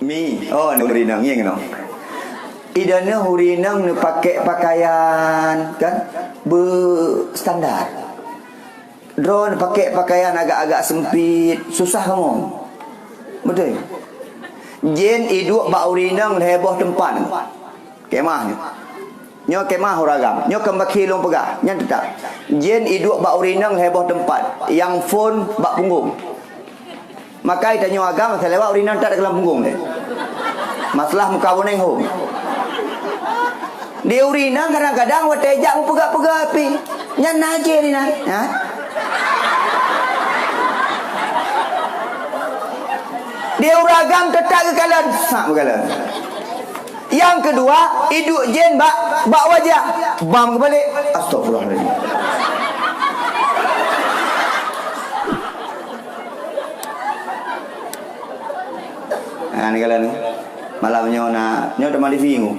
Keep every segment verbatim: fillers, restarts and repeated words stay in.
Mi, oh, ureueng inong, ngieng nyoe. Ideh ureueng inong neupakèk pakaian, kan? Beustandar. Droe neupakèk pakaian agak-agak sempit, susah kamoe. Beutôi? Jén iduek bak ureueng inong lhèe boh teumpat. Kemah nyoe. Nyoe kemah ureueng agam. Nyoe keumbaki lôn peugah. Nyan teutap. Jén iduek bak ureueng inong lhèe boh teumpat. Nyang phôn bak punggong. Maka tanyoe agam, asai lewat ureueng inong that lam punggong deh. Masalah muka boneng ho. Di ureueng inong kadang-kadang watèe jak meupeugah-peugah pih. Nyan najih di nan. Ha? Di ureueng agam teutap geukalon. Sak geukalon. Nyang keudua, iduek jén bak, bak wajah. Bam geubalek. Astagfirullahaladzim. Ha, ni kalian ni. Malam nyoe na, nyoe teuma di T V ngu.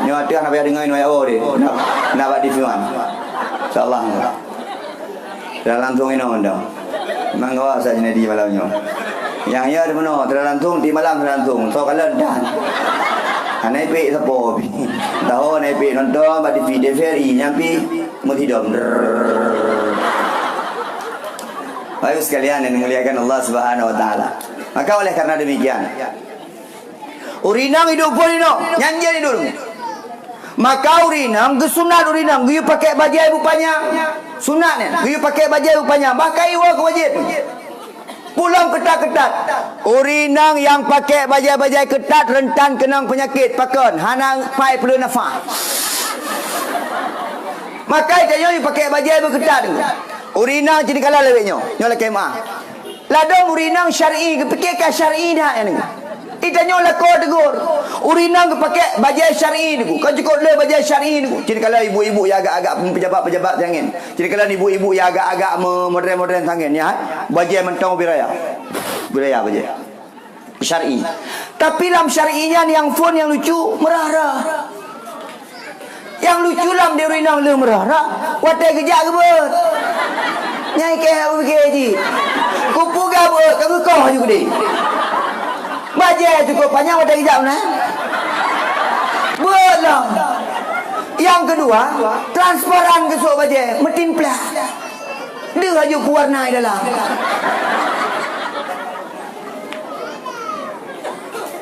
Nyoe ateueh hana payah deungoe inoe ya, oh, deh. Na, na bak T V man. Insyaallah. Siaran langsung inoe mantong. Memang gawa sa Junaidi malam nyoe. Nyang ya di meunoe, siaran langsung, di malam siaran langsung. So kalon dan. Hana ipek sapo. Tahu hana ipek nonton bak T V, T V R I, nyang pi meuhidom. Bapak Ibu sekalian yang dimuliakan Allah Subhanahu wa taala. Maka oleh karena demikian, ureueng inong iduek phôn inoe, nyan jén iduek. Maka ureueng inong geusunat ureueng inong geuyue pakèk bajèe bupanyang. Sunat nyan, geuyue pakèk bajèe bupanyang. Bahkan iwoe keu wajéb. Pulom keutat-keutat. Ureueng inong nyang pakèk bajèe-bajèe keutat rentan keunong peunyakét. Pakon? Hana pai peuleueh nafah. Maka tanyoe pakèk bajèe beukeutat. Ureueng inong cit kala lawét nyoe. Nyoe lakèe meu'ah. Ladôm ureueng inong syar'i, geupike ka syar'i that nyan. Itanyoe lakoe teugor. Ureueng inong geupakèk bajèe syar'i teungku. Kon cukôp le bajèe syar'i teungku. Cit kala ibu-ibu nyang agak-agak peujabat-peujabat nyang ngen. Cit kala ibu-ibu nyang agak-agak me-, modern-modern nyang ngen, ya. Bajèe mantong ubé raya. Ubé raya bajèe. Syar'i. Tapi lam syar'i nyan nyang phôn nyang lucu, meurah-rah. Nyang lucu lam di ureueng inong lheueh meurah-rah, watèe geujak geubeuet. Nyang ikèe hana pike jih. Kupeugah beuet, ka geukoh aju keudéh. Bajèe cukôp panyang watèe geujak meunan. Beuet lom. Nyang keudua, transparan geusok bajèe, meutimplak. Deuh aju peuwarna i dalam.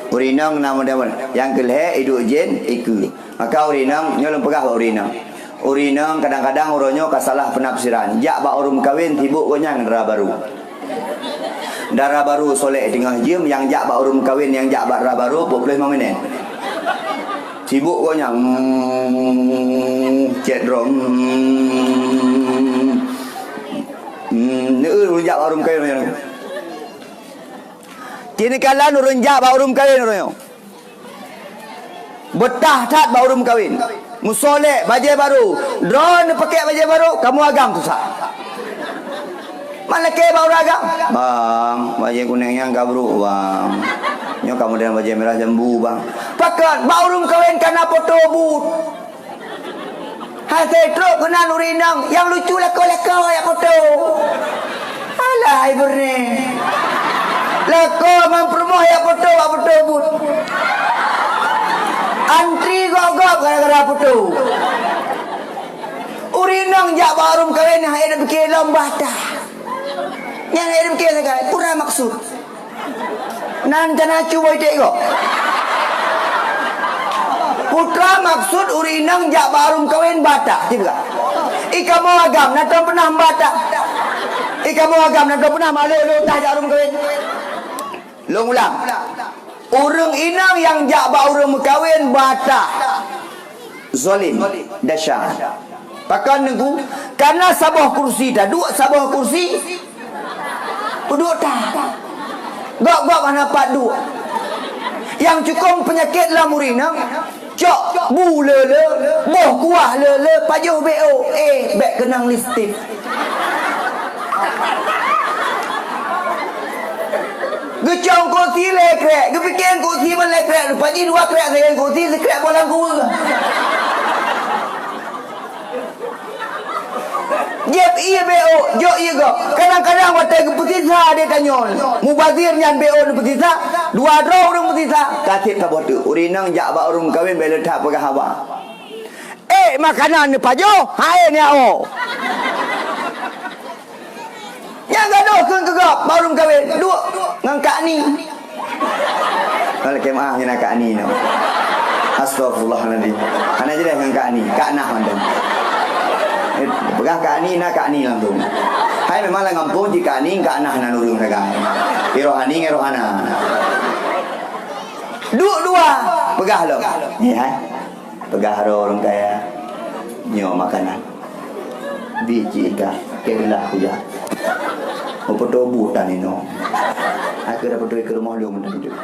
Ureueng inong na model-model. Nyang keulhèe iduek jén ikeue. Maka ureueng inong, nyoe lôn peugah bak ureueng inong. Ureueng inong kadang-kadang uroe nyoe ka salah peunafsiran. Jak bak ureueng meukawen sibuk gobnyan ngon dara barô. Dara barô solek teungoh jeuem, nyang jak bak ureueng meukawen, nyang jak bak dara barô, peuet ploh limong minèt. Sibuk gobnyan, hmm, chat droe, hmm, hmm, neu ureueng jak bak ureueng meukawen. Kini kalon ureueng jak bak ureueng meukawen uroe nyoe. Beutah that bak ureueng meukawen. Meusolek, bajèe barô. Droeneuh pakèk bajèe barô, kamoe agam susah. Man lakèe bak ureueng agam. Bang, bajèe kunèng nyan ka brôk, bang. Nyoe kamoe dan bajèe mirah jambu, bang. Pakon, bak ureueng meukawen ka na poto but. Hasé trok keunan ureueng inong, nyang lucu lakoe-lakoe jak poto. Alah, hai beureuné. Lakoe ngon peurumoh jak poto bak poto but. Antri gob-gob gara-gara poto. Ureueng inong jak bak ureueng meukawen, hai dipike lom bata. Nyang hai dipike sagai, peue maksud. Nan kana cuba iték gob. Peue maksud ureueng inong jak bak ureueng meukawen bata, cit peugah. I kamoe agam, na tom peunah bata. I kamoe agam, na tom peunah malu-lu tah jak ureueng meukawen. Lôn ulang. Ureueng inong nyang jak bak ureueng meukawen bata. Zalim, desya. Pakon Teungku? Karena saboh kursi taduek, saboh kursi peuduek that. Gob-gob hana pat duek. Nyang cukong peunyakét lam ureueng inong, cok bu le-le, boh kuah le-le, pajoh B O, eh, bèk keunong lipstik. Geucong kursi lhèe krek, geupike kursi man lhèe krek, rupa jih dua krek sajan kursi, sikrek boh lam kuweuh. Jieb ié B O, jok ié gob. Kadang-kadang watèe geupeusisa di tanyoe, mubazir nyan B O neupeusisa, dua droe ureueng peusisa, ka sép saboh teuk. Ureueng inong jak bak ureueng kawén bèk le that peugah haba. Eh, makanan neupajoh, hai neuwoe. Nyang gadôh kheun keu gob, bak ureueng kawén, duek ngon Kak Ni. Kalau lakèe meu'ah nyan Kak Ni nyoe. Astagfirullahaladzim. Hana jeulaih ngon Kak Ni, Kak Nah mantong. Eh, peugah Kak Ni, na Kak Ni langsung. Hai memang lam gampông cit Kak Ni, Kak Nah nan ureueng sagai. Di Rohani ngon Rohana. Duek dua, peugah lom. Ni hai. Peugah droe ureueng kaya, nyoe makanan. Bi cit ka, keu beulah kujak. Meupeutôh buet tan inoe. Akhé dapeuet keu rumoh lôn meunan jeuet.